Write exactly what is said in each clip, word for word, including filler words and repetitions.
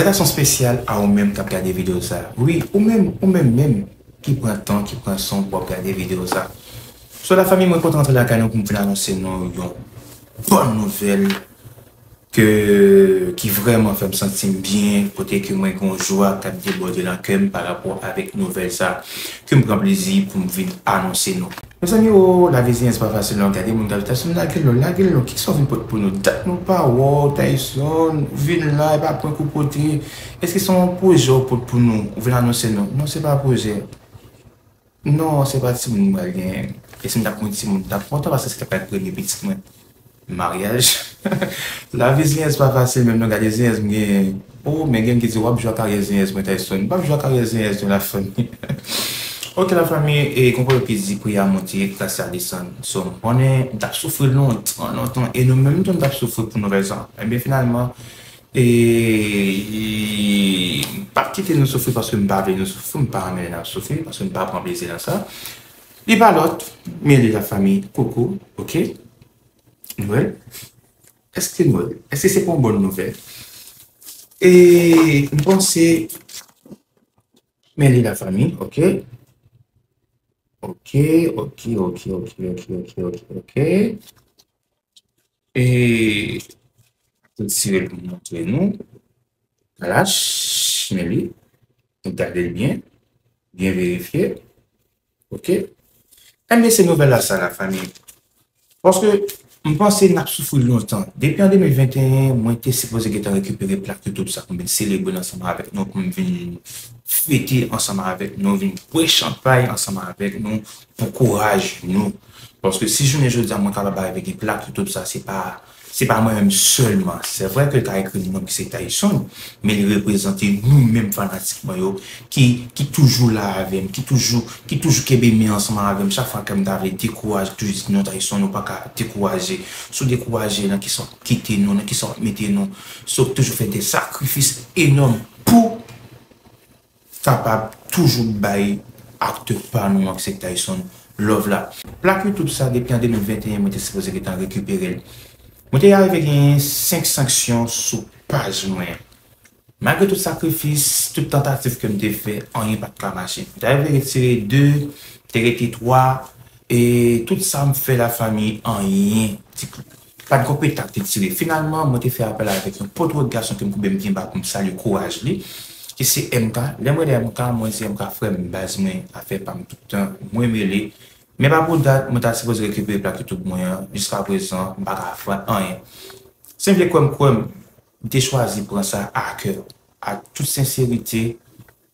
Saltasyon espesyal a ou menm k ap gade videyo sa. Wi, ou menm, ou menm menm ki pran tan, ki pran son pou ap gade videyo sa. So, lafanmi, mwen kontan antre lakay nou pou m vin anonse nou yon bòn nouvèl ke, ki vrèman fè m santi m byen, kote ke mwen gen yon jwa k ap debòde nan kè m pa rapò avèk nouvèl sa ke m pran plezi pou m vin anonse nou. Mezanmi o, lavi zen pa fasil non, gade moun k ap di Tayson lage l non, lage l non, kisa w vin pote pou nou? Dat nou pa wè w, Tayson, ou vin la epi apre kou pote. Èske se yon pwojè w pote pou nou, ou vin anonse nou? Non, se pa pwojè. Non, se pa timoun m pral genyen. E si m t ap gen yon timoun, m t ap kontan paske se t ap premye pitit mwen. Maryaj. Lavi zenyèz pa fasil menm non, gade zenyèz m genyen. Oh, men gen ki di w ap jwe ak karyè zenyèz mwen, Tayson. M p ap jwe ak karyè zenyèz nou, lafanmi. Ok, lafanmi, e konprann ki di pri a monte, gaz la desann. So, m konnen m t ap soufri lontan, lontan, e nou menm tou n t ap soufri pou nouvèl sa. Ebyen, finalman, e, e, m p ap kite nou soufri paske m pa vle nou soufri, m pa renmen lè n ap soufri, paske m pa pran plezi nan sa. Li pa lòt, men li, lafanmi, koukou, ok? Nwèl? Èske Nwèl? Èske se pa yon bòn nouvèl? E m panse, men li, lafanmi, ok? Ok, ok, ok, ok, ok, ok, ok, ok. E retire l pou m montre nou. Kalach, men li. Nou gade l byen. Byen verifye. Ok? Enben, se nouvèl la sa, lafanmi. Paske m panse n ap soufri lontan. Depi an de mil venteyen, mwen te sipoze gentan rekipere plak YouTube sa pou m vin selebre l ansanm avèk nou, pou m vin fete ansanm avèk nou, vin bwè chanpay ansanm avèk nou, pou kouraj nou. Paske si jounen jodi a mwen kapab arive gen plak YouTube sa, se pa, se pa mwen menm sèlman. Se vre ke l ka ekri non ki se Tayson, men li reprezante nou menm fanatik mwen yo ki, ki toujou la avè m, ki toujou, ki toujou kenbe men ansanm avè m. Chak fwa ke m ta vle dekouraje, toujou di non Tayson, ou pa ka dekouraje. Si w dekouraje, nan kisa w ap kite nou, nan kisa w ap mete nou. Si w toujou fè de sakrifis enòm pou kapab toujou bay aktè pa nou an ki se Tayson love la. Plak YouTube sa, depi an de mil venteyen, mwen te sipoze gentan rekipere l. Mwen te arive genyen senk sanksyon sou paj mwen. Malgre tout sakrifis, tout tantativ ke m te fè, anyen pa t ka mache. M te arive retire de, te rete twa, e tout sa m fè, lafanmi, anyen. Ti pa t gen yon peta k te tire. Finalman, mwen te fè apèl avèk yon pòtrèt gason ke m koube m byen ba pou m salye kouraj li, ki se M K. Lè m rele M K, mwen di M K, frè m, baz mwen, afè pa m tout tan, mwen mele. Men pa pou dat, mwen ta sipoze rekipere plak YouTube mwen an. Jiskaprezan, m pa ka fè anyen. Si m vle kwè m, kwè m, m te chwazi pran sa a kè. Ak tout senserite,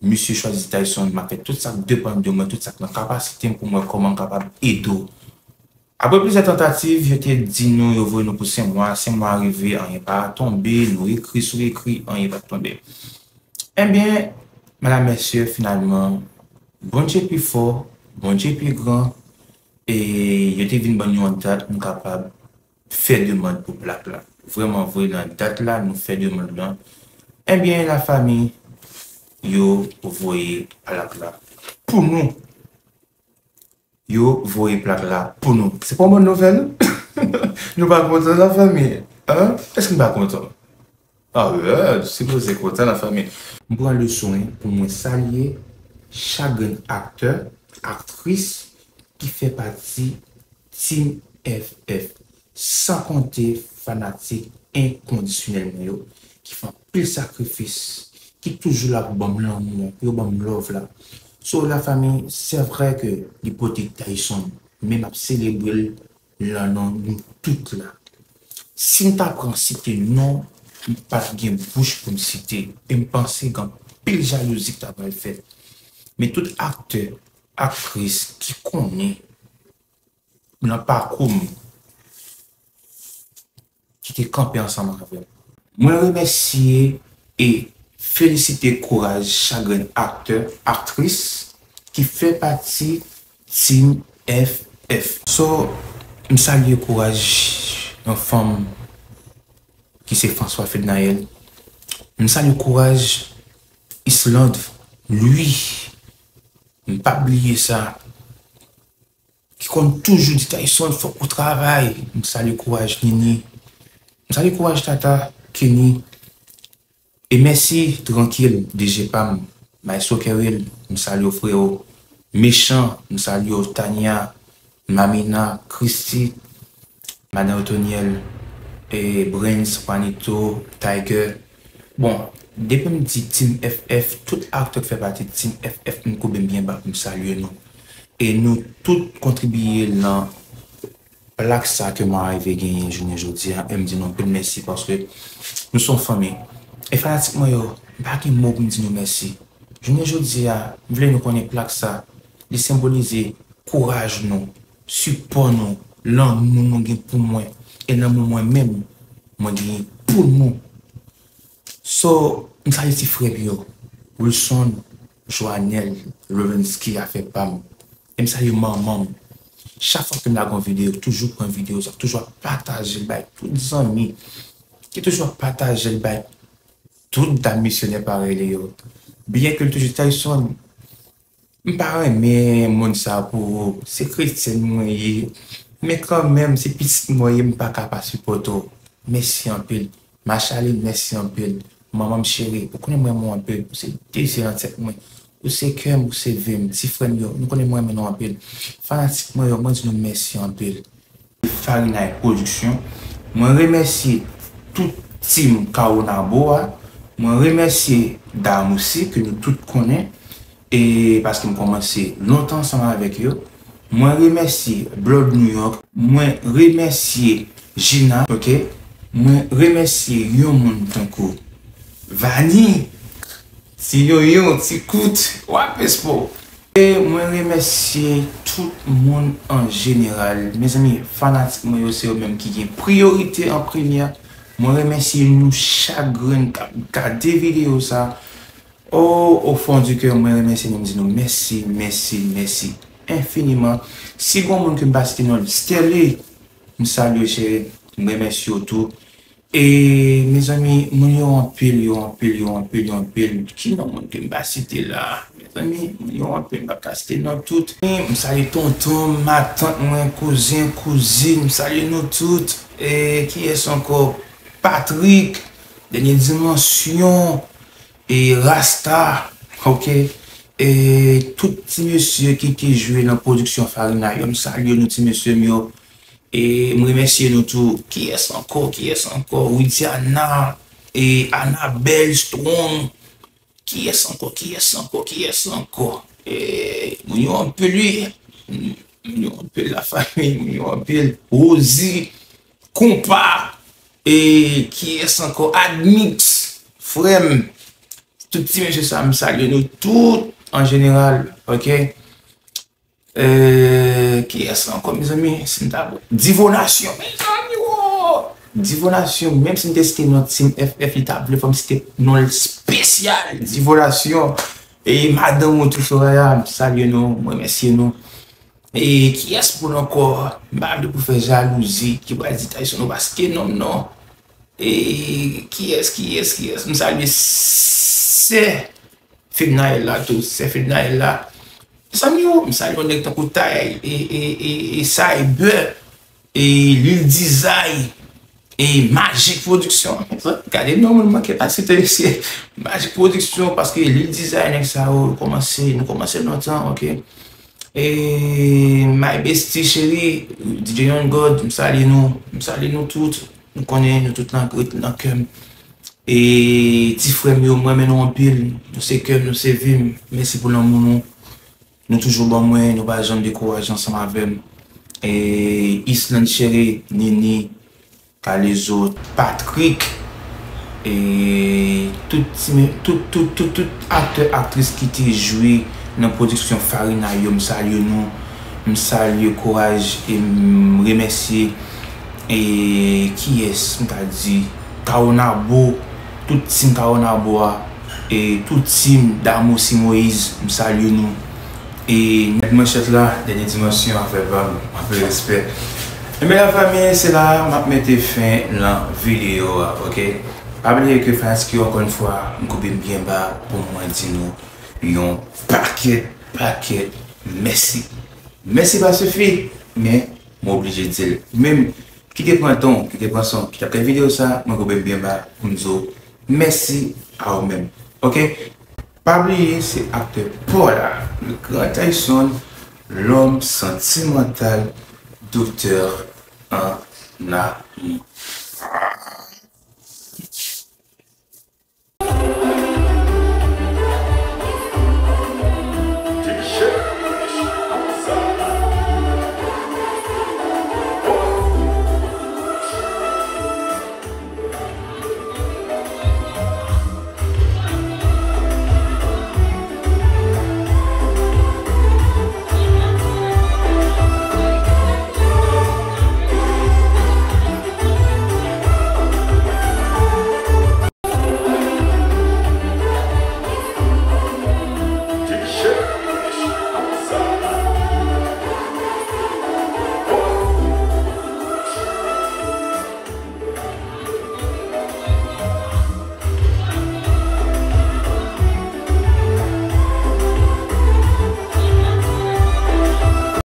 misye chwazi Tayson, m ap fè tout sa k depann de mwen, tout sa k nan kapasite m pou m wè kòman m kapab ede w. Apre plizyè tantativ, yo te di nou, yo voye nou pou senk mwa. Senk mwa rive, anyen pa tonbe, nou ekri sou ekri, anyen pa t tonbe. Ebyen, medam, mesye, finalman, Bondye pi fò, Bondye pi gran, e yo te vin ban nou yon dat nou kapab fè demann pou plak la. Vrèman vre, nan dat la, nou fè demann lan. Ebyen, lafanmi, yo voye plak la pou nou. Yo voye plak la pou nou. Se pa yon bòn nouvèl? Nou pa kontan, lafanmi? Hein? Èske nou pa kontan? Ah, wi, sipoze kontan, lafanmi. M pran leson an pou mwen salye chak grenn aktè, aktris ki fè pati Team F F, san konte fanatik enkondisyonèl mwen yo, ki fè anpil sakrifis, ki toujou la pou ban m lanmou, pou yo ban m love la. So, lafanmi, se vre ke li pote Tayson, men m ap selebre l nan non nou tout la. Si m ta pran site non, m pa t gen bouch pou m site, e m panse gen anpil jalouzi ki ta pral fèt. Men tout aktè, aktris ki konnen nan pakou m, ki te kanpe ansanm avè m. Mwen remèsye e felisite kouraj chak grenn aktè, aktris ki fè pati Team F F. So, m salye kouraj yon fanm ki se François Fednaelle. M salye kouraj Islande, Louis. M p ap bliye sa. Ki konn toujou di Tayson, fòk ou travay. M salye kouraj Nini. M salye kouraj Tata, Kenny. E mèsi, Trankil, D J pa m, Maestro Keril, m salye w, freo. Mechan, m salye w, Tania, Mamina, Christy, Madan Otoniel, e Brens, Juanito, Tiger. Bon, depi m di Team F F, tout aktè k fè pati Team F F, m koube m byen ba pou m salye nou. E nou tout kontribiye nan plak sa ke mwen arive genyen jounen jodi a, e m di nou anpil mèsi paske nou se yon fanmi. E fanatik mwen yo, m pa gen mo pou m di nou mèsi. Jounen jodi a, m vle nou konnen plak sa, li senbolize kouraj nou, sipò nou, lanmou nou gen pou mwen, e lanmou mwen menm, mwen genyen pou nou. So, m salye ti frè m yo, Wilson, Joanel, Lovenski, afè pa m. E m salye manman m. Chak fwa ke m lage yon videyo, toujou pran videyo sa, toujou ap pataje l bay tout zanmi, ki toujou ap pataje l bay tout dam misyonè parèy li yo. Byenke l toujou Tyson, m pa renmen moun sa pou ou, se kretyèn mwen ye, men kanmenm, se pitit mwen ye, m pa ka pa sipòte w. Mèsi anpil. Machaline, mèsi anpil. Manman m cheri, ou konnen m renmen w anpil, ou se de zye nan tèt mwen. Ou se kè m, ou se vi m, ti frè m yo, nou konnen m renmen nou anpil. Fanatik mwen yo, mwen di nou mèsi anpil. Farinay Production. Mwen remèsye tout team Kawonabo a. Mwen remèsye Damousi, ke nou tout konnen, e paske m kòmanse lontan ansanm avèk yo. Mwen remèsye Blood New York. Mwen remèsye Gina, ok? Mwen remèsye yon moun tankou Vani, ti yonyon, ti kout, w ap espò. E mwen remèsye tout moun an jeneral. Mezanmi, fanatik mwen yo, se yo menm ki gen priyorite an premyè. Mwen remèsye nou chak grenn k ap gade videyo sa. O, au fond du cœur, mwen remèsye nou, m di nou mèsi, mèsi, mèsi enfiniman. Si gon moun ke m pa site non l, Sterley, m salye w, cheri, m remèsye w tou. E, mezanmi, moun yo anpil, yo anpil, yo anpil, yo anpil. Ki non moun ke m pa site la? Mezanmi, moun yo anpil, m pa ka site non tout. M salye tonton m, matant mwen, kouzen, kouzin, m salye nou tout. E, kiyès ankò? Patrick, Dènye Dimansyon, e Rasta, ok? E tout ti mesye ki, ki jwe nan pwodiksyon Farina yo, m salye nou ti mesye m yo. E m remèsye nou tou. Kiyès ankò? Kiyès ankò? Widiana, e Anabel Strong. Kiyès ankò? Kiyès ankò? Kiyès ankò? E moun yo anpil wi. Moun yo anpil, lafanmi, moun yo anpil. Rosie, Konpa, e kiyès ankò? Admix, frè m. Tout ti mesye sa, m salye nou tout an jeneral, ok? E, kiyès ankò, mezanmi? Si m ta, Divo Nasyon, mezanmi, wo! Divo Nasyon, menm si m te site non Team F F, li ta vle fò m site non l espesyal, Divo Nasyon. E madanm ou tou, Soraya, m salye nou, m remèsye nou. E kiyès pou nou ankò? M pa vle pou fè jalouzi, ki pral di Tyson ou pa site non m non. E kiyès, kiyès, kiyès? M salye sè Fednaella tou, sè Fednaella. Zanmi yo, m salye yon nèg tankou Tay, e, e, e, e Cyber, e Lil Dizay, e Magic Production. Gade non, mwen manke pa site mesye. Magic Production, paske Lil Dizay, nèg sa yo, kòmanse, nou kòmanse lontan, ok? E My Bestie cheri, D J Young God, m salye nou, m salye nou tout. Nou konnen nou tout nan, ret nan kè m. E ti frè m yo, m renmen nou anpil. Nou se kè m, nou se vi m. Mèsi pou lanmou nou. Nou toujou ban mwen, nou pa janm dekouraje ansanm avè m. E Island cheri, Nini, Kalezo, Patrick, e tout, ti me- tout, tout, tout, tout aktè, aktris ki te jwe nan pwodiksyon Farina yo, m salye nou, m salye kouraj e m remèsye, e kiyès m ta di, Kawonabo, tout team Kawonabo a, e tout team Damousi Moïse, m salye nou. E nèg manchèt la, Dènye Dimansyon, afè pa m, anpil respè. Enben lafanmi, se la m ap mete fen nan videyo a, ok? Pa bliye ke fanatik yo, ankò yon fwa, m koube m byen ba pou mwen di nou yon pakèt, pakèt mèsi. Mèsi pa sifi, men m oblije di l. Menm ki te pran tan, ki te pran son, ki t ap gade videyo sa, mwen koube m byen ba pou m di w mèsi a ou menm. Ok? Pa bliye, se aktè pa w la, le gran Tyson, lòm santimantal, doktè an amou.